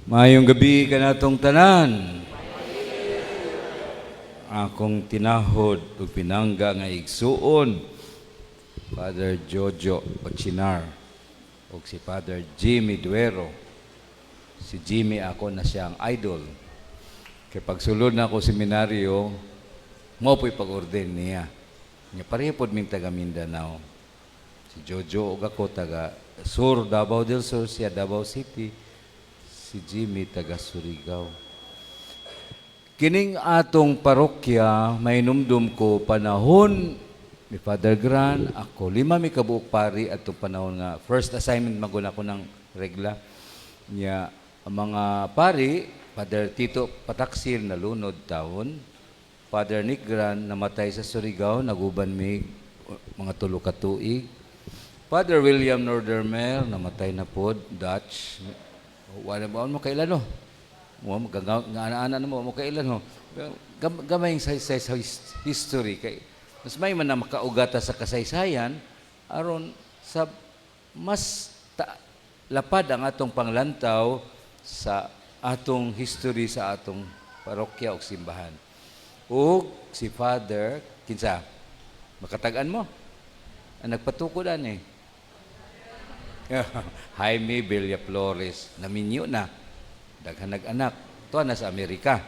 Maayong gabi kanatong tanan. Akong tinahod ug pinangga nga igsuon, Father Jojo Ochinar ug si Father Jimmy Duero. Si Jimmy, ako na siyang idol. Kay pagsulod na ako seminaryo, mao po'y pag-ordain niya. Nya pareho pod ming taga Mindanao. Si Jojo ug ako taga Sur, Davao del Sur, siya Davao City. Si Jimmy taga Surigao. Kining atong parokya, mainumdum ko panahon ni Father Gran, ako, lima mi kabuok pari atong panahon nga first assignment man gud ako ng regla. Nya ang mga pari, Father Tito Pataksil nalunod taon, Father Nick Gran namatay sa Surigao, naguban mi mga 3 ka tuig. Father William Nordermer namatay na pod, Dutch. Wala ba mo kailan, no? Mo nga ana mo mo kailan, no? Gamay sa history kay mas may man na makaugata sa kasaysayan aron sa mas lapad ang atong panglantaw sa atong history sa atong parokya o simbahan. Ug si Father kinsa? Makatag-an mo? Ang nagpatukod ani. Jaime Villaflores, naminyo na. Daghan nag-anak. Tuwa na sa Amerika.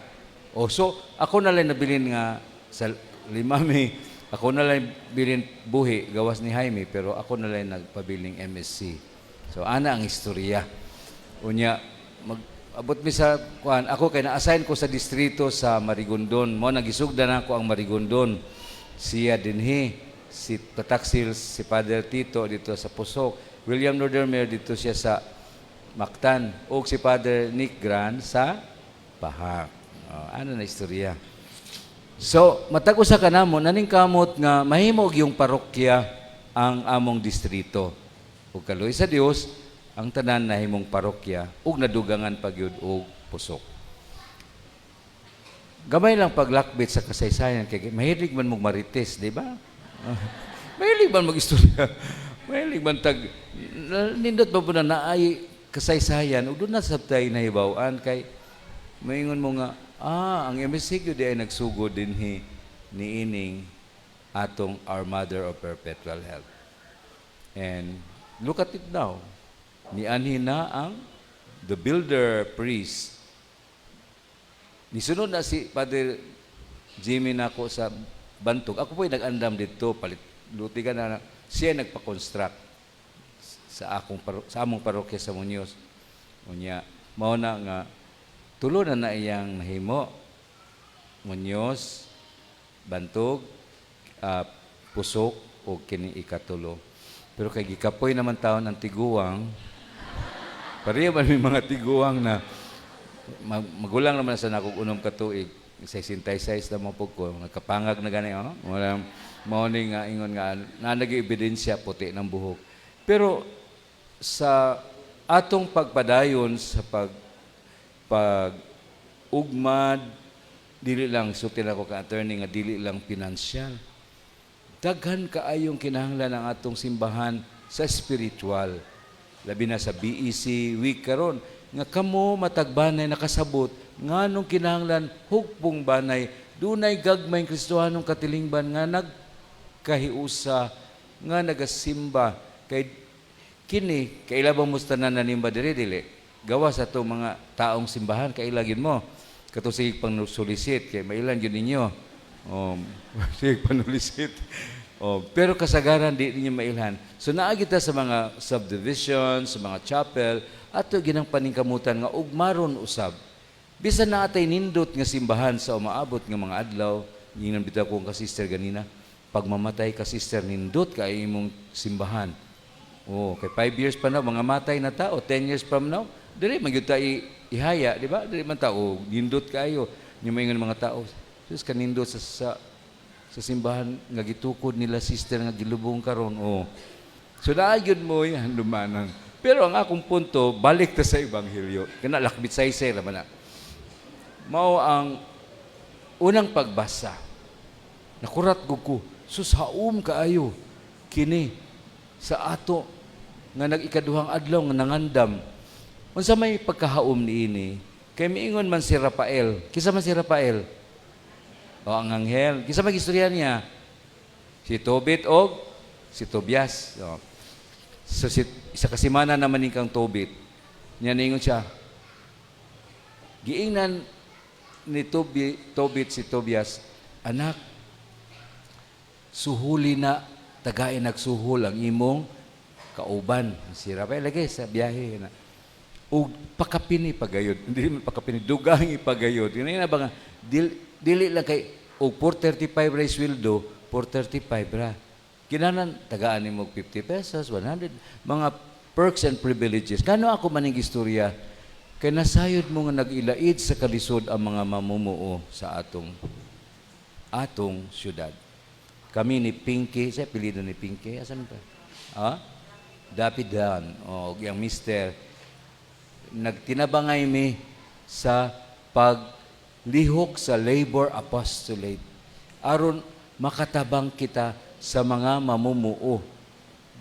O so, ako na lang nabilin nga sa lima mi, ako na lang bilin buhi gawas ni Jaime, pero ako na lang nagpabiling MSC. So ana ang istorya. Unya mag abot mi sa kuan, ako kay na-assign ko sa distrito sa Marigondon. Mo nagisugdan ako ang Marigondon. Siya dinhi, si Pataksil, si Father Tito dito sa Pusok. William Nordermeer dito siya sa Mactan ug si Father Nick Gran sa Pahak. Oh, ano na istorya. So, matag usa ka namo naningkamot nga mahimo og yung parokya ang among distrito. Ug kaluoy sa Dios, ang tanan nahimong parokya ug nadugangan pa gyud og Pusok. Gamay lang paglakbit sa kasaysayan kay mahilig man mong marites, di ba? Mahilig man mag-istorya. Mahilig man tag nindot ba po na naay kasaysayan ug doon na sabtay nahibaw-an kay maingon mo nga ang MSC gyud ay nagsugod dinhi niining atong Our Mother of Perpetual Help. And look at it now. Nianhi na ang the builder priest. Nisunod na si Father Jimmy nako sa Bantog. Ako po'y nag-andam dito, palit luti ka na, siya nagpa-construct sa among parokya sa Muñoz. Unya, mao na nga tulo na na iyang nahimo. Muñoz, Bantog, Pusok o kini ikatulo. Pero kay gikapoy naman taon ang tiguang, pareho man may mga tiguang na magulang naman sa nakog 6 ka tuig, 66 na mo pug ko, nagkapangag na gani, oh. Wala mao ni nga ingon nga naa nagi ebidensya, puti ng buhok. Pero sa atong pagpadayon sa pag pag ugmad, dili lang, sulti nako ka attorney nga dili lang pinansyal, daghan kaayong kinahanglan ang atong simbahan sa spiritual, labi na sa BEC week karon nga kamo matag banay nakasabot nganong kinahanglan hugpong banay, dunay gagmayng Kristohanong katilingban nga nagkahiusa nga nagasimba, kay kini kaila ba mo sa tanan nanimba diri? Dili gawas ato mga taong simbahan. Kaila gyud mo kato sige pang solicit kay mailan gyud ninyo, sige panulisit. Oh, pero kasagaran di ninyo mailhan. So naa kita sa mga subdivision, sa mga chapel, ato ginang paningkamutan nga ugmaron usab. Bisan naa tay nindot nga simbahan sa umaabot nga mga adlaw, ingnan bitaw ko ka sister ganina, pag mamatay ka, sister, nindot kay imong simbahan. Oh, kay 5 years pa na mga matay na tao, 10 years from now, dili man gyud ta ihaya, di ba? Dili man ta, oh, nindot kayo. Nya maingon mga tao, "Sus, kanindot sa simbahan nga gitukod nila sister nga gilubong karon." Oh. So naa gyud mo handumanan. Pero ang akong punto, balik ta sa ebanghelyo. Kana lakbit saysay ra man na. Mao ang unang pagbasa. Nakurat gud ko, sus, haom kaayo kini sa ato nga nag-ikaduhang adlaw nga nangandam. Unsa may pagkahaom niini? Kay miingon man si Rafael. Kinsa man si Rafael? O, ang anghel. Kinsa may istorya niya? Si Tobit og si Tobias. O. So si, isa ka semana naman ni kang Tobit. Niya ningon siya, giingnan ni Tobit si Tobias, "Anak, suhuli na, tagain nagsuhol ang imong kauban." Si Rafael lagi sa biyahe na. Ug pakapini pagayod. Hindi man pakapini, dugang ipagayod. Yun na ba nga, dili lang kay, og 435 ra sweldo, 435 ra. Kinahanglan tagaan nimo og 50 pesos, 100, mga perks and privileges. Kano ako maning istorya? Kay nasayod mo nga nag-ilaid sa kalisod ang mga mamumuo sa atong syudad. Kami ni Pinky, sa apelyido ni Pinky, asan ba? Ah? Dapidan, o yung mister, nagtinabangay mi sa paglihok sa labor apostolate aron makatabang kita sa mga mamumuo.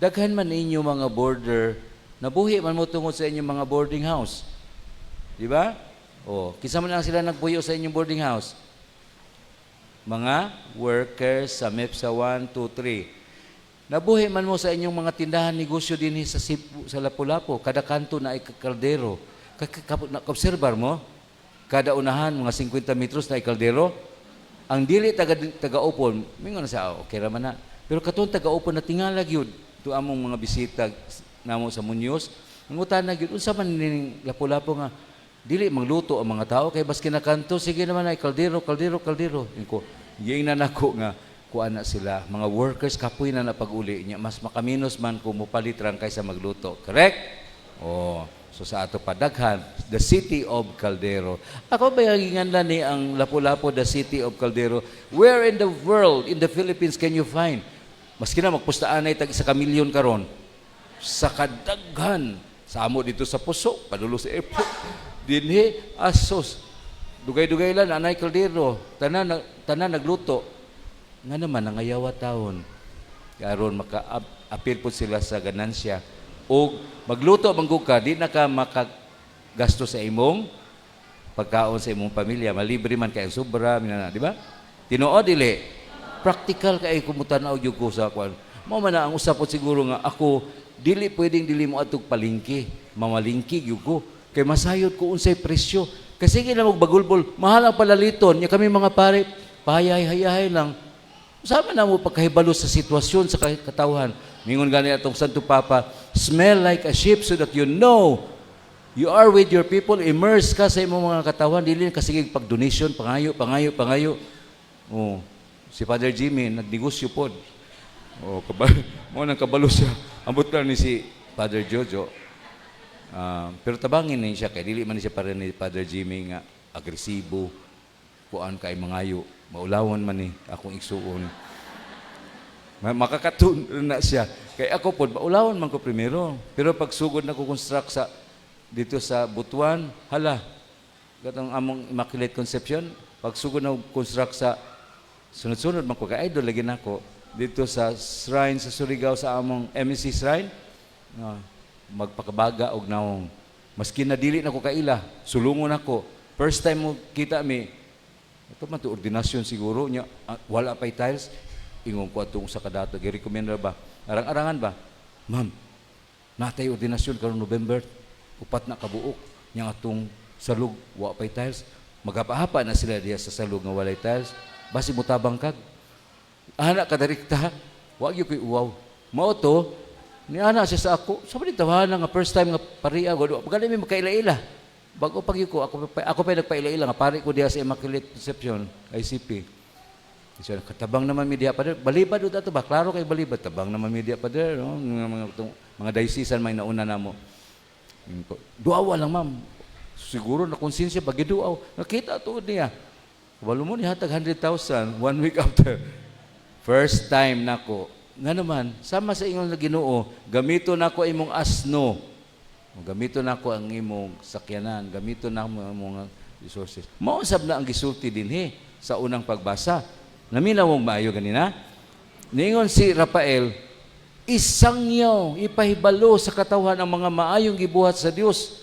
Daghan man ninyo mga boarder, nabuhi man mo tungod sa inyong mga boarding house. Di ba? O, kinsa man lang sila nagpuyo sa inyong boarding house? Mga workers sa MEPSA 1, 2, 3. Nabuhi man mo sa inyong mga tindahan, negosyo dinhi sa Cebu, sa Lapu-Lapu, kada kanto na ay kaldero. Obserbar mo, kada unahan mga 50 metros na ay kaldero. Ang dili taga-upon, mingon na siya, "Oh, okay ra man na." Pero katong taga-upon na tingala gyud to among mga bisita namo sa Muñoz, nangutana gyud unsa man ning Lapu-Lapu nga dili mangluto ang mga tao kay baski nakanto sige naman ay kaldero, kaldero, kaldero. Inko, giingnan nako nga kuan na sila, mga workers, kapoy na na pag-uli niya, mas makaminos man kung mupalit rang kaysa magluto. Correct? Oh, so sa ato padaghan, the city of Caldero. Ako ba yung ni ang Lapu-Lapu, the city of Caldero? Where in the world, in the Philippines, can you find? Maski na magpustaan ay tag isa ka milyon karon sa kadaghan sa amo dito sa Puso, padulo sa airport. Dinhi asos. Dugay-dugay lang anay kaldero, tanan tanan nagluto. Nga naman nangayawa taon. Karon maka-apil po sila sa ganansya. O magluto man gud ka, di na ka makagasto sa imong pagkaon sa imong pamilya. Malibre man kay ang sobra, minana, di ba? Tinuod dili. Practical kay kumutan-aw gyud ko sa kwan. Mao man na ang usap po siguro nga ako dili pwedeng dili mo atog palengke. Mamalingki gyud ko. Kay masayod ko unsay presyo. Kasi sige na magbagulbol, mahal ang palaliton. Nya kami mga pare, payay-hayahay lang. Sama na mo pagkahibalo sa sitwasyon sa katawhan. Mingon gani atong Santo Papa, "Smell like a sheep so that you know you are with your people." Immerse ka sa imong mga katawan. Dili ka sige pag-donation, pangayo, pangayo, pangayo. Oh, si Father Jimmy, nagnegosyo pod. Oh, kabalo, mo nang kabalo siya. Ambot lang ni si Father Jojo. Ah, pero tabangin ni siya kay dili man ni siya para ni Father Jimmy nga agresibo, kuan kay mangayo, maulawon man ni akong igsuon. Makakatun na siya. Kay ako pod maulawon man ko primero. Pero pag sugod na ko construct sa dito sa Butuan, hala, katong among Immaculate Conception, pag sugod na construct sa sunod-sunod man ko kay idol lagi nako dito sa shrine sa Surigao, sa among MSC shrine, magpakabaga og naong. Maski na dili na ko kaila, sulungon ako. First time mo kita mi, ito man to ordinasyon siguro nya, wala pa'y tiles. Ingon ko atong sa kadato, gi-recommend ba? Arang-arangan ba? "Ma'am, natay ordinasyon karon November, 4 na kabuok. Nya atong salug wa pa'y tiles. Magapahapa na sila diya sa salug nga walay tiles. Basi mutabang kag." Ana kadarikta, wa gyud ko'y uwaw. Mao to, ni ana siya sa ako. Sabi ni tawahan nga first time nga pariya, wa gani mi makaila-ila. Bago pag ko, ako pa nagpaila-ila nga pari ko diha sa Immaculate Conception, ICP. Siya, katabang naman mi diha, Pader. Balibad do ato ba? Klaro kay balibad. Tabang naman mi diha, Pader. No? Mga diocesan may nauna namo. "Duawa lang, ma'am." Siguro na konsensya pag giduaw. Nakita tuod niya. Kabalo mo nihatag 100,000 one week after. First time nako. Nga naman, sama sa ingon na Ginoo, gamito nako imong asno. Gamito nako ang imong sakyanan, gamito nako ang imong resources. Mao sab na ang gisulti dinhi sa unang pagbasa. Naminaw mong maayo ganina? Ningon si Rafael, isangyaw, ipahibalo sa katawhan ang mga maayong gibuhat sa Dios.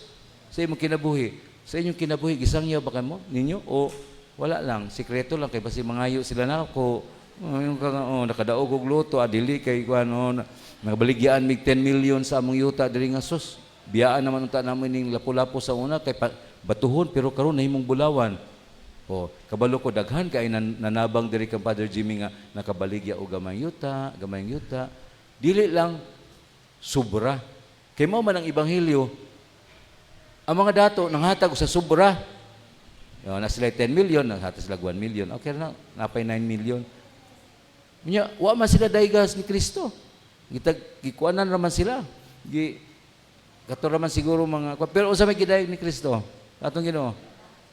Sa imong kinabuhi, sa inyong kinabuhi, gisangyaw ba kamo ninyo o wala lang, sikreto lang kay basi mangayo sila na ako? Oh, yung ka, oh, nakadaog og lotto, adili kay kuan, oh, nakabaligyan mig 10 million sa among yuta diri nga sus. Biyaan naman unta namo ning lapu-lapu sa una kay batuhon, pero karon nahimong bulawan. Oh, kabalo ko daghan kay nanabang diri kang Father Jimmy nga nakabaligya og gamayng yuta, gamayng yuta. Dili lang sobra. Kay mao man ang ebanghelyo. Ang mga dato nanghatag sa sobra. Yo, na sila 10 million, nanghatag sila 1 million. Okay na, napay 9 million. Nya, wa man sila daygas ni Kristo. Gitag gikuanan raman sila. Gi kato raman siguro mga, pero unsa may gidayeg ni Kristo? Atong Ginoo.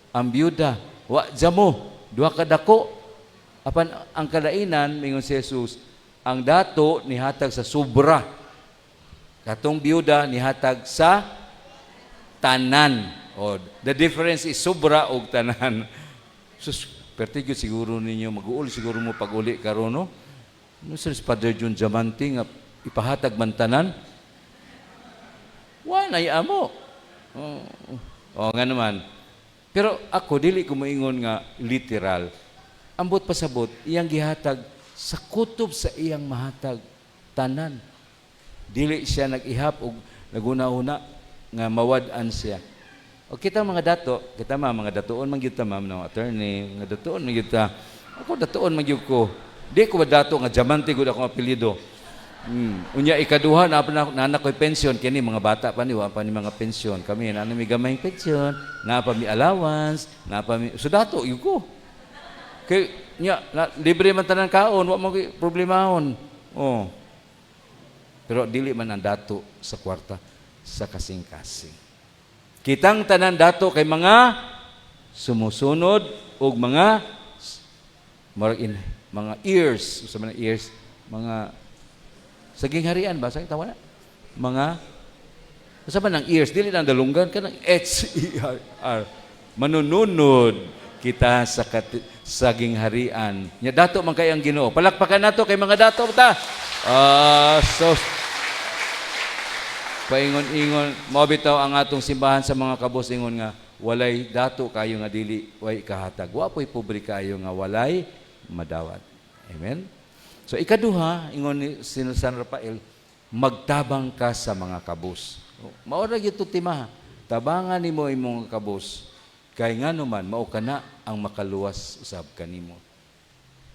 Ang byuda, wa jamo, duha ka dako. Apan ang kalainan, mingon si Jesus, ang dato nihatag sa sobra. Katong byuda nihatag sa tanan. O, the difference is sobra og tanan. Sus, perti gyud siguro ninyo, mag-uol siguro mo pag-uli karon, no? No, sir, Father Jun Diamante nga ipahatag man tanan. Wa nay amo. Oh, oh nga naman. Pero ako dili ko moingon nga literal. Ambot pasabot, iyang gihatag sa kutob sa iyang mahatag tanan. Dili siya nag-ihap og naguna-una nga mawad-an siya. O kita mga dato, kita ma mga datuon man gyud ta, ma'am, no, attorney, mga datuon man gyud ta. Ako datuon man gyud ko. Di ko ba dato nga diamante gud akong apelyido. Unya ikaduha na na na ko'y pensyon kini mga bata pa ni wa pa ni mga pensyon. Kami na mi gamayng pensyon, naa pa mi allowance, naa pa mi, so dato gyud ko. Kay nya na, libre man tanan kaon, wa mo problemahon. Oh. Pero dili man ang dato sa kwarta, sa kasing-kasing. Kitang tanan dato kay mga sumusunod og mga murag in, mga ears, sa mga ears, mga sa gingharian ba sa tawa na? Mga sa man ang ears, dili lang dalunggan kanang H E R R. Manununod kita sa gingharian. Nya dato man kay ang Ginoo. Palakpakan nato kay mga dato ta. Ah, so paingon-ingon mao bitaw ang atong simbahan sa mga kabos, ingon nga walay dato kayo nga dili way kahatag. Wa po'y pobre kayo nga walay madawat. Amen. So ikaduha, ingon ni San Rafael, magtabang ka sa mga kabos. Mao ra gyud to tema. Tabangan nimo imong kabos kay ngano man mao kana ang makaluwas usab kanimo.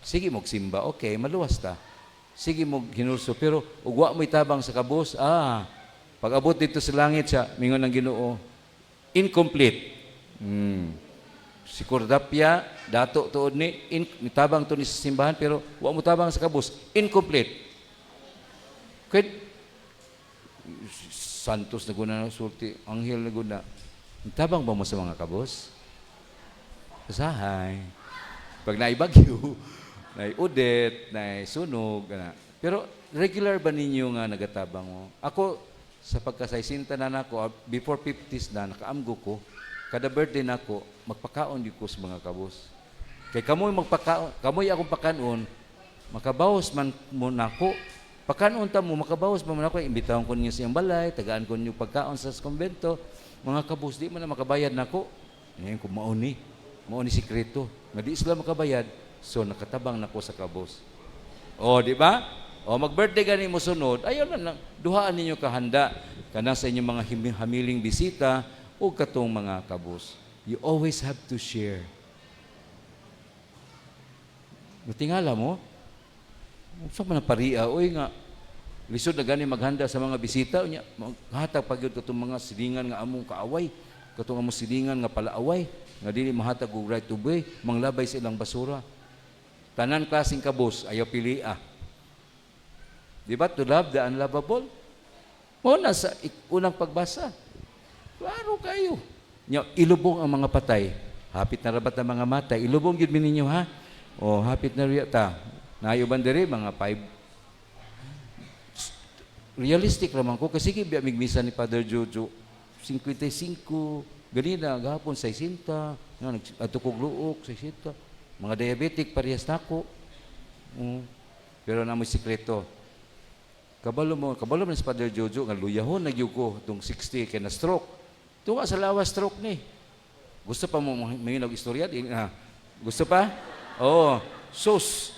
Sige mo simba, okay, maluwas ta. Sige mo hinulso, pero ug wa mo'y tabang sa kabos, pag abot dito sa langit siya, mingon ang Ginoo, incomplete. Si Cordapia, dato tuod ni, mitabang to ni sa simbahan, pero wa mo tabang sa kabos, incomplete. Kay Santos na guna na sulti, anghel na guna. Tabang ba mo sa mga kabos? Usahay. Pag naibagyo, naay Odette, naay sunog, ana. Pero regular ba ninyo nga nagatabang mo? Ako, sa pagkasaysinta na nako, before 50s na, nakaamgo ko, kada birthday nako, magpakaon di ko sa mga kabos. Kay kamoy magpakaon, kamoy akong pakanon, makabawas man mo nako. Pakanon ta mo, makabawas man mo nako, imbitahon ko ninyo sa iyang balay, tagaan ko ninyo pagkaon sa kumbento. Mga kabos, di man na makabayad nako. Ngayon ko mauni sikreto. Nga di sila makabayad, so nakatabang nako sa kabos. O, di ba? O, mag-birthday gani mo sunod, ayaw na lang, duhaan ninyo kahanda kana sa inyong mga hamiling bisita o katong mga kabos. You always have to share. Tingala mo, sa man ang pariya, oy nga, lisod na gani maghanda sa mga bisita, unya, maghatag pa gyud katong mga silingan nga among kaaway, katong among silingan nga palaaway, nga dili mahatag og right of way, manglabay sa ilang basura. Tanan klaseng kabos, ayaw pili ah. Di ba? To love the unlovable. Mo na sa unang pagbasa. Klaro kayo. Nya, ilubong ang mga patay. Hapit na rabat ang mga matay. Ilubong gyud mi ninyo ha. O hapit na riya ta. Nayo ban diri mga 5. Realistic raman ko kasi sige biya migmisa ni Father Jojo 55 ganina gahapon 60 nga nag adto kog luok 60, mga diabetic parehas nako. Pero namoy sikreto. Kabalo mo, kabalo man si Father Jojo nga luyahon na gyud ko tong 60 kay na stroke. Tunga sa lawas, stroke ni. Gusto pa mo manginog istorya? Di na. Gusto pa? Oo. Sus.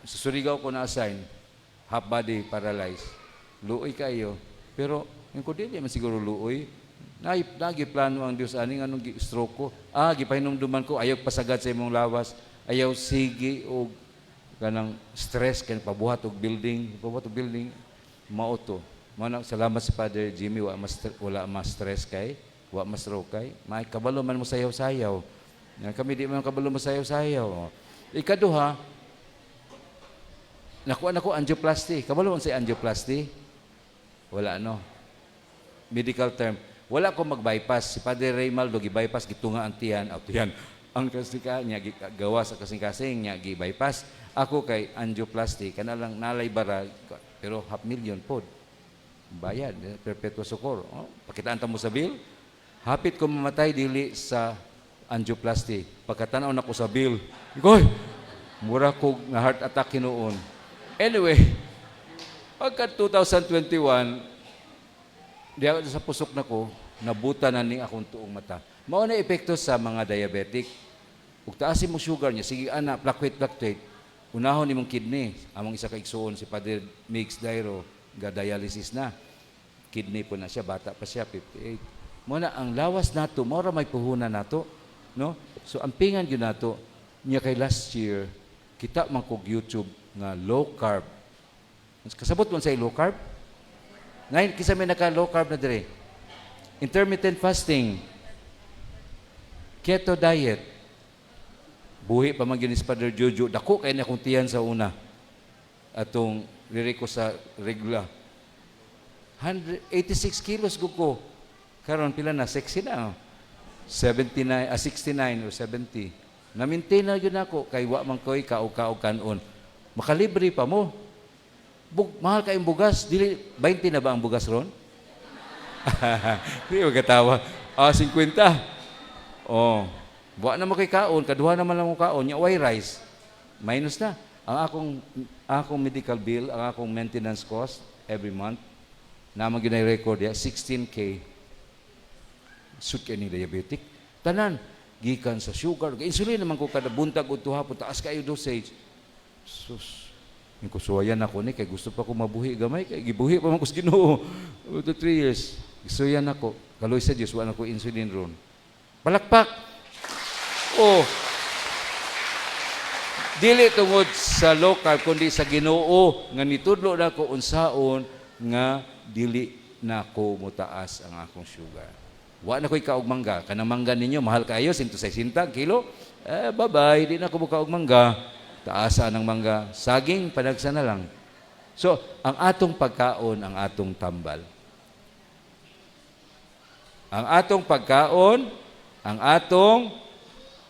Sa Surigao ko na-assign. Half body paralyzed. Luoy kayo. Pero yung ko, dili man siguro luoy. Na, nagi plano ang Dios ani anong stroke ko. Ah, gipahinumduman ko ayaw pasagad sa imong lawas. Ayaw sige og kanang stress kay pabuhat og building, pabuhat og building mao to. Mao na, salamat si Father Jimmy, wala mas stress kay wa mas stroke kay may kabalo man mo sayaw-sayaw. Nga kami, di man kabalo mo sayaw-sayaw. Ikaduha, nakuha nako angioplasty. Kabalo man sa angioplasty? Wala, no? Medical term. Wala ko mag-bypass. Si Padre Raymaldo gi-bypass, gitunga ang tiyan, aw tiyan. Ang kasika niya gawa sa kasing-kasing niya gi-bypass. Ako kay angioplasty kana lang, nalay bara, pero half million pod. Bayad, perpetual succor. Oh, pakitaan ta mo sa bill. Hapit ko mamatay dili sa angioplasty. Pagkatanaw nako sa bill, goy, mura ko nga heart attack hinuon. Anyway, pagka 2021, di ako sa pusok na ko, nabuta na ni akong tuong mata. Mao na epekto sa mga diabetic. Ug taasin mo sugar niya, sige ana, fluctuate, fluctuate. Unahon nimong kidney. Among isa ka igsuon, si Padre Mix Dairo, ga dialysis na. Kidney po na siya, bata pa siya, 58. Mao na ang lawas nato, mao ra may puhunan nato, no? So ang pingan gyud nato niya kay last year, kita man kog YouTube nga low carb. Kasabot man sa low carb? Ngayon, kisa may naka low carb na dire. Intermittent fasting. Keto diet. Buhi pa man gyud ni si Father Jojo. Dako kay na akong tiyan sa una. Atong diri ko sa regla. 186 kilos gud ko. Karon pila na? Sexy na. Oh. 79, 69 or 70. Na-maintain na yun ako kay wa man ko'y kaog-kaog kanon. Makalibre pa mo. Mahal kayong bugas. Dili, 20 na ba ang bugas ron? Di ba katawa? Ah, 50. Oh. Wa na mo kay kaon, kaduha naman lang mo kaon, nya way rice. Minus na. Ang akong medical bill, ang akong maintenance cost every month, naman gyud record ya, 16K. Sud kay ni diabetic. Tanan gikan sa sugar, insulin naman ko kada buntag ug hapon, taas kayo dosage. Sus. Yung kusuwayan ako ni kay gusto pa ko mabuhi gamay kay gibuhi pa man ko sa Ginoo. 2 to 3 years. Gisuyan ako. Kaloy sa Dios, wala ko insulin ron. Palakpak. Oh. Dili tungod sa low carb kundi sa Ginoo nga nitudlo nako unsaon nga dili nako motaas ang akong sugar. Wa na ko'y kaog mangga. Kanang mangga ninyo mahal kaayo, 160 kilo. Eh, bye-bye, di na ko mokaog mangga. Taasa ng mangga. Saging, panagsa na lang. So, ang atong pagkaon, ang atong tambal. Ang atong pagkaon, ang atong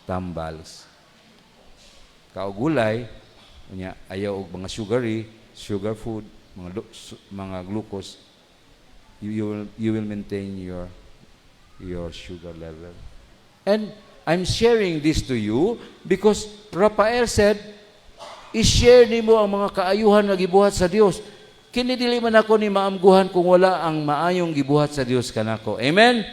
tambals. Kaugulay, unya ayaw og mga sugary, sugar food, mga glucose, you will maintain your sugar level. And I'm sharing this to you because Raphael said, "I-share nimo ang mga kaayuhan nga gibuhat sa Dios." Kini dili man ako ni maamguhan kung wala ang maayong gibuhat sa Dios kanako. Amen?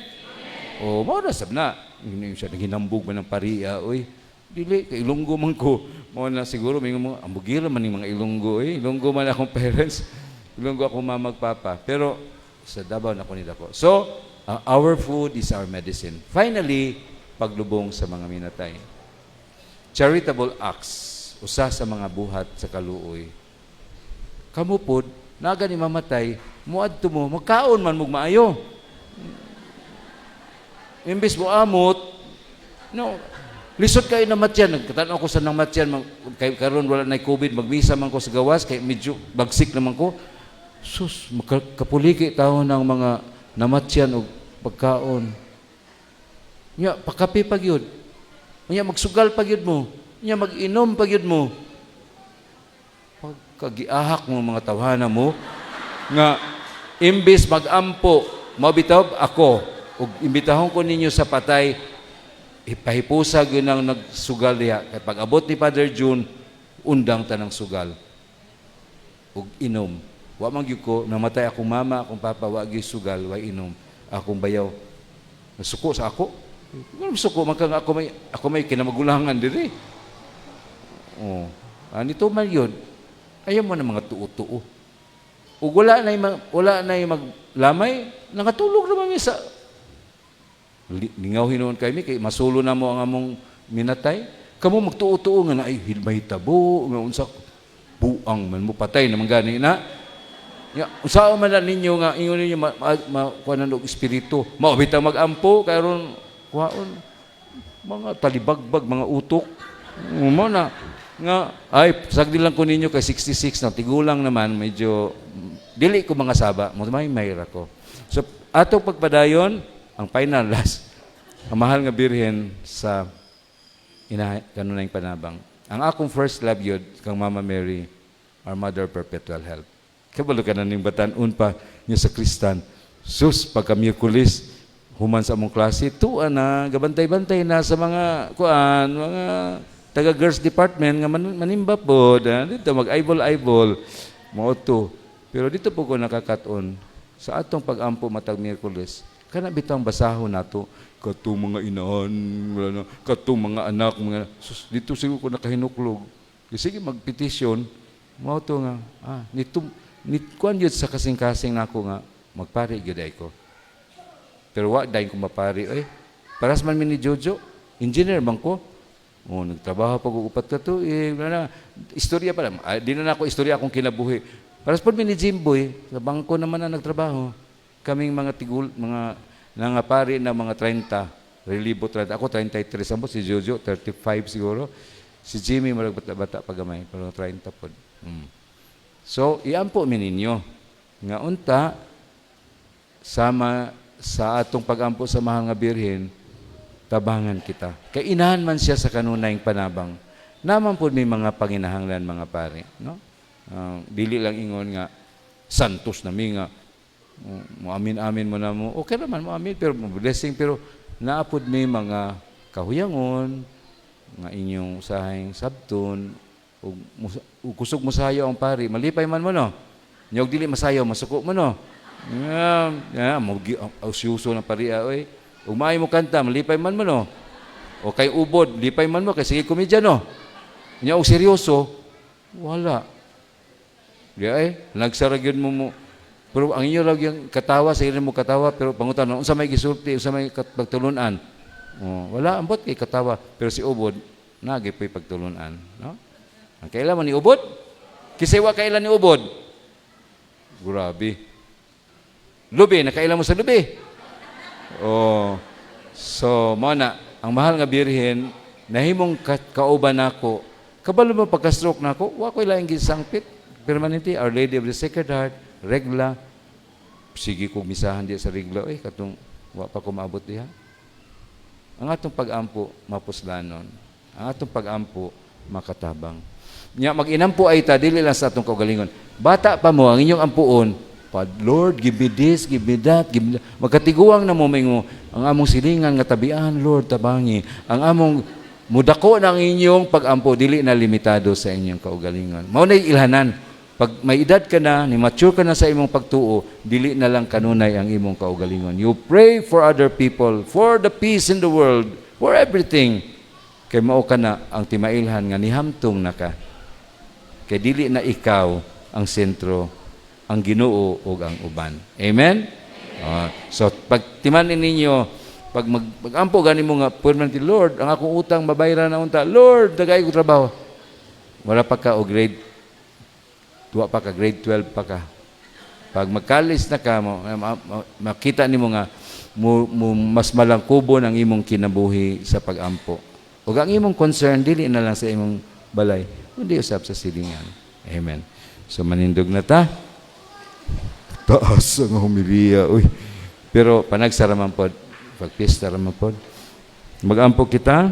Oh, mao na sab na. Hindi siya naghinambog man ng pariya, oy. Dili kay Ilonggo man ko. Mao na siguro may mga ambugira man ning mga Ilonggo, eh. Ilonggo man akong parents. Ilonggo akong mama ug papa. Pero sa Davao na ko nila ko. So, our food is our medicine. Finally, paglubong sa mga minatay. Charitable acts, usa sa mga buhat sa kaluoy. Kamo pod, naga ni mamatay, muadto mo, magkaon man mog maayo. Imbes mo amot, no, lisod kayo na matyan. Nagkatanaw ko sa nang matyan, kay karon wala na COVID, magmisa man ko sa gawas, kay medyo bagsik naman ko. Sus, kapuliki tao ng mga namatyan og pagkaon. Nya, pakape pa gyud. Nya, magsugal pa gyud mo. Nya, mag-inom pa gyud mo. Pagkagiahak mo mga tawhana mo, nga imbis magampo, mabitaw ako, ug imbitahon ko ninyo sa patay, ipahipusa gyud ang nagsugal diha. Kay pag abot ni Father June, undang tanang sugal. Ug inom. Wa man gyud ko, namatay akong mama, akong papa, wa gyud sugal, wa inom. Akong bayaw, Masuko sa ako. Wala masuko man ka nga ako may kinamagulangan diri. Oh, nito man yun. Ayaw mo na mga tuo-tuo. Ug wala na maglamay, nakatulog naman mi sa lingaw hinuon kay mi kay masulo na mo ang among minatay. Kamo magtuo-tuo nga naay mahitabo nga unsa, buang man mo, patay naman gani na. Ya, unsaon man na ninyo nga ingon ninyo ma, kuha na og espiritu. Mao bitang magampo karon kuhaon mga talibagbag, mga utok. Mo na nga ay sagdi lang ko ninyo kay 66 na tigulang naman, medyo dili ko mga saba mo, may mayra ko. So atong pagpadayon ang final, last, ang Mahal nga Birhen sa ina kanunayng panabang. Ang akong first love yun kang Mama Mary, our Mother Perpetual Help. Kabalo ka na ning batan-on pa niya sa Kristan. Sus, pagka Miyerkules, human sa among klase, tuwa na, gabantay-bantay na sa mga, kuan, mga taga girls department nga manimba po, dito mag-eyeball-eyeball, mao to. Pero dito po ko nakakaton, sa atong pag-ampo matag Miyerkules, kana bitang basahon nato, katong mga inahan, wala na, katong mga anak, mga, sus, dito siguro ko nakahinuklog. Sige, magpetisyon, mao to nga, nito, nit, kuan yun sa kasing-kasing nako nga, magpari gyud ay ko. Pero wa dayon ko mapari, oy. Paras man mi ni Jojo, engineer man ko. Oh, nagtrabaho pa ko 4 ka tuig, wala na. Istorya pa lang. Di na nako istorya akong kinabuhi. Paras pod mi ni Jimboy, sa bangko naman na nagtrabaho. Kaming mga tigul, mga nangapari na mga 30, relibo 30. Ako 33, ambot si Jojo 35 siguro. Si Jimmy murag bata-bata pa gamay, pero 30 pod. So, iampo mi ninyo nga unta sama sa atong pagampo sa Mahal nga Birhen, tabangan kita. Kay inahan man siya sa kanunayng panabang. Naman po may mga panginahanglan, mga pare, no? Dili lang ingon nga santos na mi nga muamin-amin mo na mo. Okay naman muamin pero mo blessing, pero naapod may mga kahuyangon nga inyong usahing sabton ug kusog mosayaw ang pari, malipay man mo, no? Nyog dili masayaw, masuko mo, no? Yeah, mo ausyoso ng pari oy. Ug maayo mo kanta, malipay man mo, no? O kay ubod, lipay man mo kay sige komedya, no? Nya og seryoso, wala. Di ay, nagsara gyud mo mo. Pero ang inyo lang yung katawa, sa mo katawa, pero pangutan, unsa may gisulti, unsa may pagtulunan. Oh, wala, ambot kay katawa. Pero si Ubod, nagi po'y pagtulunan. No? Ang kailan man ni Ubod? Kisay wa kailan ni Ubod? Grabe. Lubi, nakailan mo sa lubi? Oh. So, mao na, ang Mahal nga Birhen, nahimong kauban nako. Kabalo mo pagka-stroke nako, wa ko'y laing gisangpit. Permanente, Our Lady of the Sacred Heart, regla. Sige kog misahan diya sa regla, eh, katong wa pa ko maabot diha. Ang atong pag-ampo, mapuslanon. Ang atong pag-ampo, makatabang. Nya mag-inampo ay ta, dili lang sa atong kaugalingon. Bata pa mo, ang inyong ampuon, pa, "Lord, give me this, give me that, give me that." Magkatiguang na mo, mingo, ang among silingan nga tabian, Lord, tabangi. Ang among mudako ng inyong pag-ampo, dili na limitado sa inyong kaugalingon. Mao na ilhanan. Pag may edad ka na, ni mature ka na sa imong pagtuo, dili na lang kanunay ang imong kaugalingon. You pray for other people, for the peace in the world, for everything. Kay mao ka na ang timailhan nga nihamtong na ka. Kay dili na ikaw ang sentro, ang Ginoo ug ang uban. Amen? So pag timanin ninyo, pag magampo gani mo nga permanently, "Lord, ang akong utang mabayaran na unta. Lord, dagay ko trabaho." Wala pa ka o grade tuwa pa ka, grade 12 pa ka. Pag mag-college na ka, mo, makita nimo nga mo mas malangkubon ang imong kinabuhi sa pagampo. Ug ang imong concern dili na lang sa imong balay, kundi usab sa silingan. Amen. So manindog na ta. Taas ang homilya, uy. Pero panagsara man pod, pagpista ra man pod. Magampo kita.